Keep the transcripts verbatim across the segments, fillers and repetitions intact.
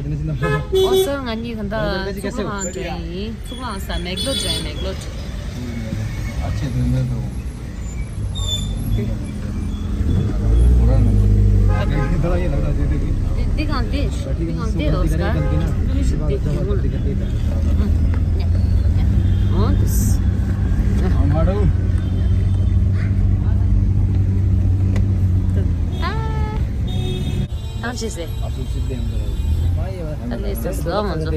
ཨོ་སོར་ང་གཉིས་ག་འདྲ་ཚུགས་ལའང་འགྲོ་ཡིན། ཚུགས་ལའང་ས་མེག་ལོ་འགྲོ་ཡིན། མེག་ལོ། འདི་གང་འདི་འདི་གང་འདི་ཨོ་སྐར་འདི་ཞིག་འདི་གང་ལ། ཨོ་དུས། ཨ། ཏང་ཆེ་སེ། ཨ་ལེ་སོ་སོ་མ་ཚོ།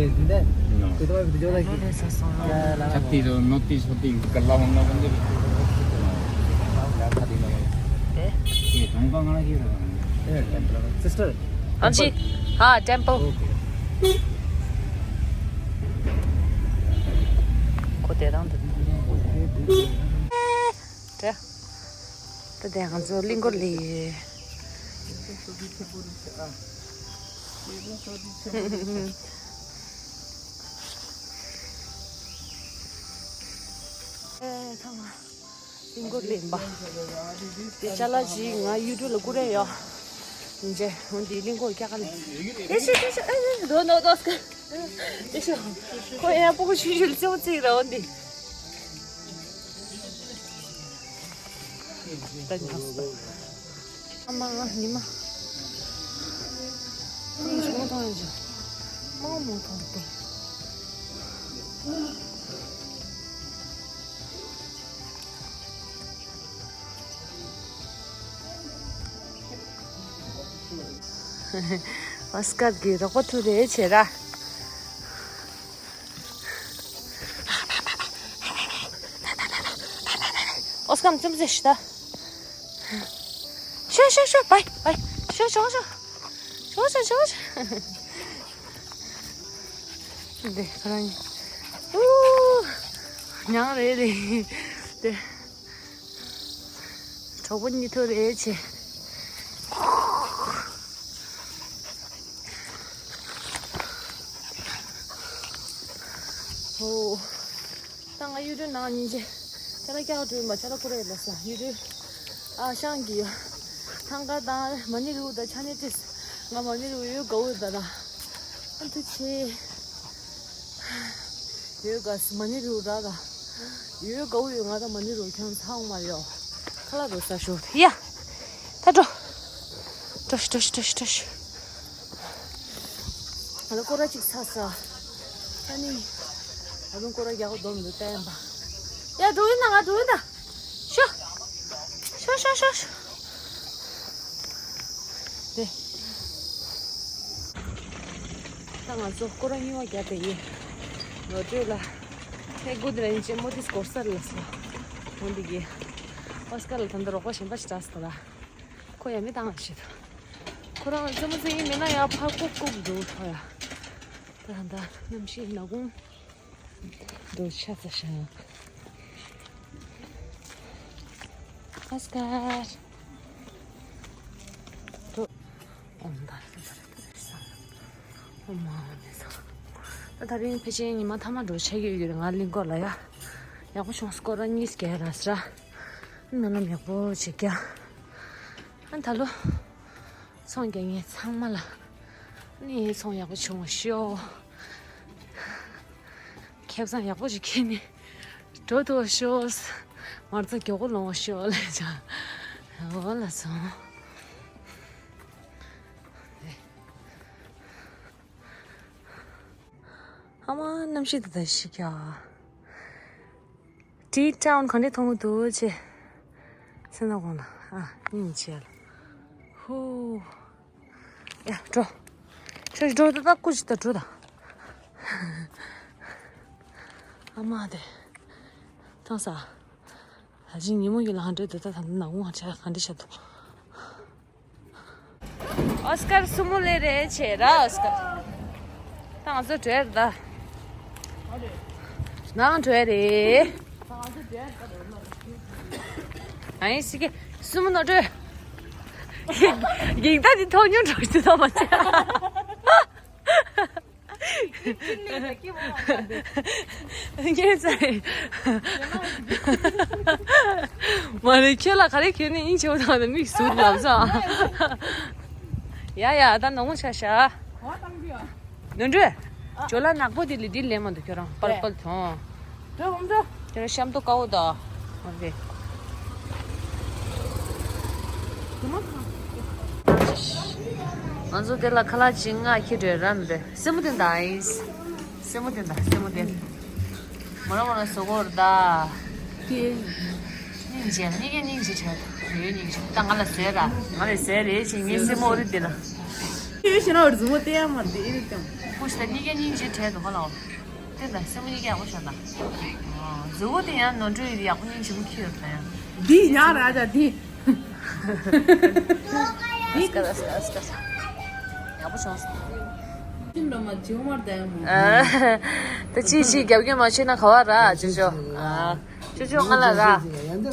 ཆབ་ཏི་རོ་ནོ་ཏི་སོ་ཏི་ག་ལ་མང་ང་བོ་འདི་རེད། དེ་དོང་པ་ང་ལ་ཁྱེར་ར། Sister. ཨམ་ཆི། ཧ་ཊེམ་པལ། ཁོ་དེ་རང་དུ། དེ། ད་དེ་ང་ཚོ་གླིང་སྐོར་ལས་ཡོད། ཨེ་ཐང་། གླིང་སྐོར་ལས་པ། དེ་ཅ་ལག་ཅིག་ང་ཡུ་ཊུབ་ལ་བསྐུར་རེ་ཡོད། ཡིན་ཅེ་འོན་ཏེ་གླིང་སྐོར་སྐྱ་ཀ་ལས། ཨེ་ཤི་ཤི་ཤི་ཨེ་རོ་ནོ་དོ་སྐ། ཨེ་ཤི། ཁོ་ཡང་སྤུ་གུ་ཆུང་ཆུང་ལ་རྩེད་མོ་རྩེ་གི་ར་འོན་ཏེ། ད་ཉག་སོ། ཨ་མ་ང་ཉི་མ། ཨ་མ་ཞོགས་ཐོང་ཡ་ཅོ། མ་མོ་ཐོང་ཏེ། ཨོ་སྐར་གྱི་རོགས་པ་ཐུག་རེ་བྱེད་ར། ཨོ་སྐར་ཙམ་ཟེར་ཤི་ད། ཤོ་ཤོ་ཤོ་བའི་བའི་ཤོ་ཤོ་ཤོ། ཤོ་ཤོ་ཤོ་ཤོ། འདི་ཁོ་རང་ཉིད། ཨུ། མྱང་རེད་རེད། དེ། གྲོགས་པོ་གཉིས་ཐུག་རེ་བྱེད། ཨོ། ད་ང་ཡུ་ཊུབ་ནང་ཉིན་བྱེད། ཅ་ལག་སྐྱག་བྲོས་མ་ཅ་ལག་ཁོ་རེ་ལ་ས་ཡུ་ཊུབ། ཨ་ཤང་གི་ཡོ། ཐང་ག་དང་མ་ནི་རུ་དང་ཆ་ནི་ཏིས། ང་མ་ནི་རུ་ཡོད་ག་འོ་ད་ད། ཨ་ཐུ་ཆེ། ཡོད་ག་སི་མ་ནི་རུ་ར་ག། ཡོད་ག་འོ་ཡོད་ང་ད་མ་ནི་རུ་ཁྱང་ཚང་མ་ཡོ། ཁ་ལ་རུ་ས་ཤོ་ཡ། ད་འགྲོ། འགྲོ་ཤི་འགྲོ་ཤི་འགྲོ་ཤི་འགྲོ་ཤི། ང་ལ་སྐོར་ར་གཅིག་ཚ་ས། ཨ་ནི། ང་ལ་སྐོར་ར་རྒྱག་སྡོམ་འདུག་བསྟན་པ། ཡ་འགྲོ་ཡིན་ན་ང་འགྲོ་ཡིན་ད། ཤོ། ཤོ་ཤོ་ཤོ་ཤོ། དེ། ད་ང་ཚོ་སྐོར་ར་གཉིས་པ་རྒྱག་དེ་ཡིན། ནོར་འཁྲུལ་ལ། ཧེ་གུ་དེ་ར་ཡིན་ཅེ་མོ་དིས་སྐོར་ས་ལ་སོ། འོན་ཏེ་གི། ཨོ་སྐར་ལ་ད་ལྟ་རོགས་པ་གཞན་པ་ཞིག་དྲགས་སོང་ལ། ཁོ་ཡ་མི་བཏང་ཞིག་ཁོ་རང་རྩེད་མོ་རྩེ་ཡིན་མིན་ན་ཡ་ཕར་ལྐུག་ལྐུག་འགྲོ་ཐོ་ཡ། ད་ད་གནམ་གཤིས་ནག་ཁུང་འགྲོ་ཆ་ཚ་ཤ། ཨོ་སྐར། འགྲོ། ཨོ་མ་ད་ད་ད་ད་ད་ས། ཨོ་མ་ཨོ་མ་ས། ད་ད་རིང་ཕལ་ཆེར་ཉི་མ་ཐ་མ་འགྲོ་ཆ་གི་ཡོད་ཀྱི་རེད་ང་གླིང་སྐོར་ལ་ཡ། ཡག་པོ་བྱུང་སྐོར་ར་གཉིས་བརྒྱབ་ར་ས་ར། ནམ་ནམ་ཡག་པོ་བྱེད་ཀྱ། ཨ་ད་ལོ། ཚོང་རྒྱག་མཁན་ཚང་མ་ལ། ནི་ཚོང་ཡག་པོ་བྱུང་བ་ཤོག་ཁེ་བཟང་ཡག་པོ་ཞིག་ཁྱེར་ནས། འགྲོ་ཐུབ་བ་ཤོག་མ་རྩ་མགྱོགས་པོ་ལོང་བ་ཤོག་ལས་བྱ། འོ་ལ་སོང་། ཨ་མ་གནམ་གཤིས་ད་ལྟ་ཞིག་ཀྱ། ཏི་ཊའུན་ག་འདྲས་མཐོང་གི་འདུག་ཅེས། སེམས་ནང་དགོངས་ལ་ཨ་སྙིང་རྗེ་ལ། ཧུ། ཡ་འགྲོ། ཤོག་འགྲོ་ད་ད་སྐུ་ཅི་ད་འགྲོ་ད། ཨ་མ་དེ། ཐང་ས། ད་ཅི་ཉིན་མོ་ཡི་ལང་འདྲེ་དེ་ད་ད་ནག་མོ་ཧ་ཆ་ག་འདྲེ་ཤ་དུ། ཨོ་སྐར་སུ་མོ་ལེ་རེ་ཆེ་ར་ཨོ་སྐར། ད་ང་ཚོ་བྲོས་ར་ད། ནང་བྲོས་རེད། ཨ་ཡིན་སི་ཀེ་སུ་མོ་ནོ་བྲོས། གིང་ད་དེ་ཐོག་ཉུང་འགྲོ་ཞིག་ཐོག་མ་ཆེ། ངས་ཚ། མ་རེད་ཁྱོད་ལ་ག་རེ་ཁྱོད་ནི་ཨིན་ཆེ་བ་དང་མིག་ཟུར་ལབ་ས། ཡ་ཡ་ད་ནོར་མོ་ཆ་ཤ། ག་བཏང་རྒྱུ་ཡ། ནོར་འཁྲུལ། ཇོ་ལ་ནག་པོ་དེ་ལས་འདི་ལེན་མ་འདུག་ཁྱོད་རང་པལ་པལ་ཐོང་། འགྲོ་འོང་འགྲོ། ཁྱོད་རང་ཤམ་ཐོ་དཀར་པོ་དང་། འོ་དེ། ང་ཚོ་དེ་ལ་ཁ་ལག་ཅིག་ང་ཁྱི་འདྲ་ར་མི་འདྲ་སེན་མོ་དེ་འདའ་ཨིས། སེན་མོ་དེ་འདའ་སེན་མོ་དེ། མོ་ར་མོ་ར་སོ་གོར་ད། ཁྱི། སྙིང་རྗེ་གཉིས་ཀའི་སྙིང་རྗེ་བྲལ་ཡོད་སྙིང་རྗེ་ད་ང་ལ་ཟེར་ར། ང་ལ་ཟེར་རེད་ཅེས་ངའི་སེན་མོ་ཨོ་རི་དེ་ན། ཁྱི་ཞེ་ན་འོ་རི་མཛུབ་མོ་བསྟན་ཡ་མ་རེད་ཨེ་རེད་ཀྱང་། ཁུ་ཞེ་ད་གཉིས་ཀའི་སྙིང་རྗེ་བྲལ་འདུག་ག་ལའོ། དེ་ལ་སེན་མོ་གཉིས་ཀ་ཡག་པོ་ཤོར་ན། མཛུབ་མོ་དེ་ཡང་ནོར་འཁྲུལ་ཡག་པོ་སྙིང་རྗེ་མོ་ཁྱི་ཡོད་ད་ཡང་། འདི་ཡག་ར་ཅག་འདི། འདི་སྐར་སྐར་སྐར། ཡག་པོ་བྱུང་སོང་། ཅི་འདྲ་མ་བྱེད་མར་ད་ཡང་མོ། ད་ཅི་ཅི་རྒྱབ་སྐྱོར་མ་བྱེད་ན་ག་བ་ར་ཅོ་ཅོ། ཨ། ཅོ་ཅོ་ང་ལ་ར།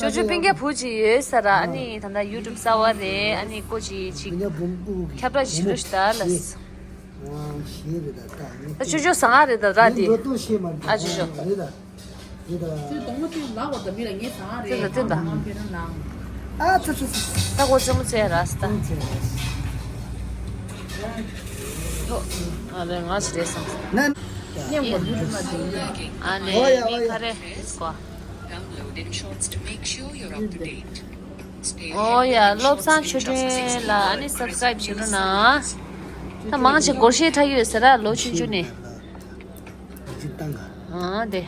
ཅོ་ཅོ་སྤུན་ཀྱག་བུ་ཅིག་ཡོད་ས་ར་ཨ་ནི་ད་ལྟ་ཡུ་ཊུབ་གསར་པ་རེད་ཨ་ནི་ཀོ་ཅི་ཅིག་ཁྱབ་བསྒྲགས་བྱེད་རོགས་ཞུ་ད་ལ། ད་ཅོ་ཅོ་ཟ་ང་རེད་ད་ར་དེ། ཨ་ཅོ་ཅོ། ཨ་ཅོ་ཅོ། ཅོ་དོང་མོ་ཅོ་ལག་བར་ད་མི་ལ་ངས་ཟ་ང་རེད། ཏན་ཏན་ཏན་ཏན། ཨ་ཙི་ཙི་ཙི། ད་གོ་ཙེ་མོ་ཙེ་ར་སི་ད། ཨ་ལེ་ང་ཞིག་རེད་སོང་། ཨ་ནེ་མི་ཁ་རེ་སྐོ། ཨོ་ཡ་བློ་བཟང་ཆོས་སྒྲོན་ལ་ཨ་ནི་སབ་སི་ཀ་རེབ་བྱེད་རོགས་གནང་། ད་མང་ཆེ་སྒོར་གཞས་འཁྲབ་ཡོད་ཟེར་ར་ལོ་ཆུང་ཆུང་ནས། ཨ་དེ།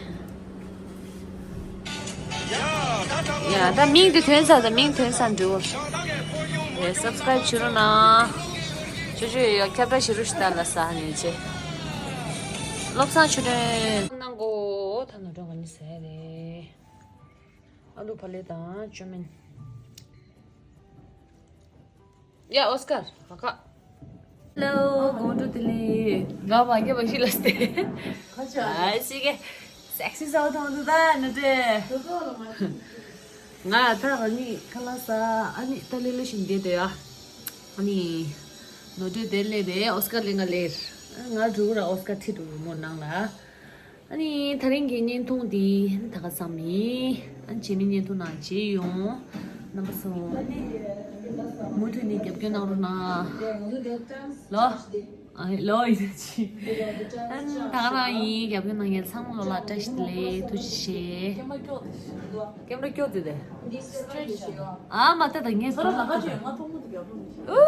ཡ་ད་མིང་དེ་ཐོན་ས་ད་མིང་ཐོན་ས་འགྲོ། ཡ་སབ་སི་ཀ་རེབ་བྱེད་རོགས་གནང་། ཆུ་ཆུ་ཡ་ཁྱབ་བསྒྲགས་བྱེད་རོགས་ཞུ་ད་ལ་ས་ནས་ཆེ། བློ་བཟང་ཆོས་སྒྲོན་གནང་གོ་ད་ནོར་འགྲོ་ག་ནི་ཟེར་རེད། ཨ་ལུ་ཕ་ལེ་དང་ཅོ་མིན། ཡ་ཨོ་སི་ཀར་ཧ་ཁ། ཧེ་ལོ་དགོང་དྲོ་བདེ་ལེགས། ང་མ་རྒྱབ་པ་ཤི་ལ་སྟེ། ཁ་ཆ། ཨ་ཤི་གེ། སེག་སི་ས་བ་མཐོང་འདུག་ད་ནུ་ཏྲེ། ང་ད་རང་ཉིད་ཁ་ལག་ཟ་ཨ་ནི་ཏ་ལི་ལི་ཞིག་འདེད་དེ་ཡ། ཨ་ནི། ནོར་འཁྲུལ་དེ་སླེབས་པས་ཨོ་སི་ཀར་ལེན་ག་ལེར། ང་འགྲོ་གི་ར་ཨོ་སི་ཀར་ཁྲིད་འགྲོ་གི་མོ་ནང་ལ། ཨ་ནི་ད་རིང་གི་བརྙན་ཐུང་འདི་ད་ག་ཙམ་ཡིན། ཨ་ནི་རྗེས་མའི་བརྙན་ཐུང་ནང་མཇལ་ཡོང་། རྣམ་པ་ཚོ། མུ་མཐུད་ནས་རྒྱབ་སྐྱོར་གནང་རོགས་གནང་། ལོ། ཨ་ལོ་ཡིན་ཅི། ཨ་ནི་ད་ག་རང་ཡིན་རྒྱབ་སྐྱོར་གནང་མཁན་ཚང་མ་ལོ་ལ་བཀྲ་ཤིས་བདེ་ལེགས་ཐུགས་རྗེ་ཆེ། ཀེམ་ར་སྐྱོ་དེ་དེ། ཨ་མ་ཏི་ད་ངས་ཁོ་རང་ལ་ཁ་ཆེ་ང་ཐོག་མོ་དེ་རྒྱབ་རུང་མི་ཤེས།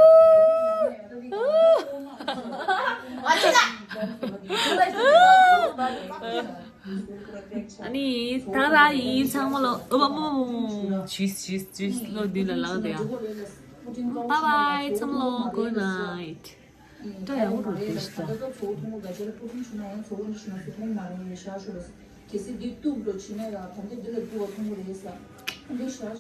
ཨ་ནི་ད་ར་ཡིན་ཚང་མ་ལོ་ཨོ་བ་མོ་ཇིས་ཇིས་ཇིས་ལོ་འདི་ལ་ལངས་དེ་ཡ། Bye bye ཚང་མ་ལོ་good night། སྐྲ་ཡག་པོ་རུ་བསྡད་ཤི་ད། གལ་སྲིད་འདི་གཏུབ་འགྲོ་ཕྱིན་ན་ཡང་ད་ལྟ་འདི་ལ་འདུག་བ་མཐོང་གི་རེད་ས། འདི་ཞག་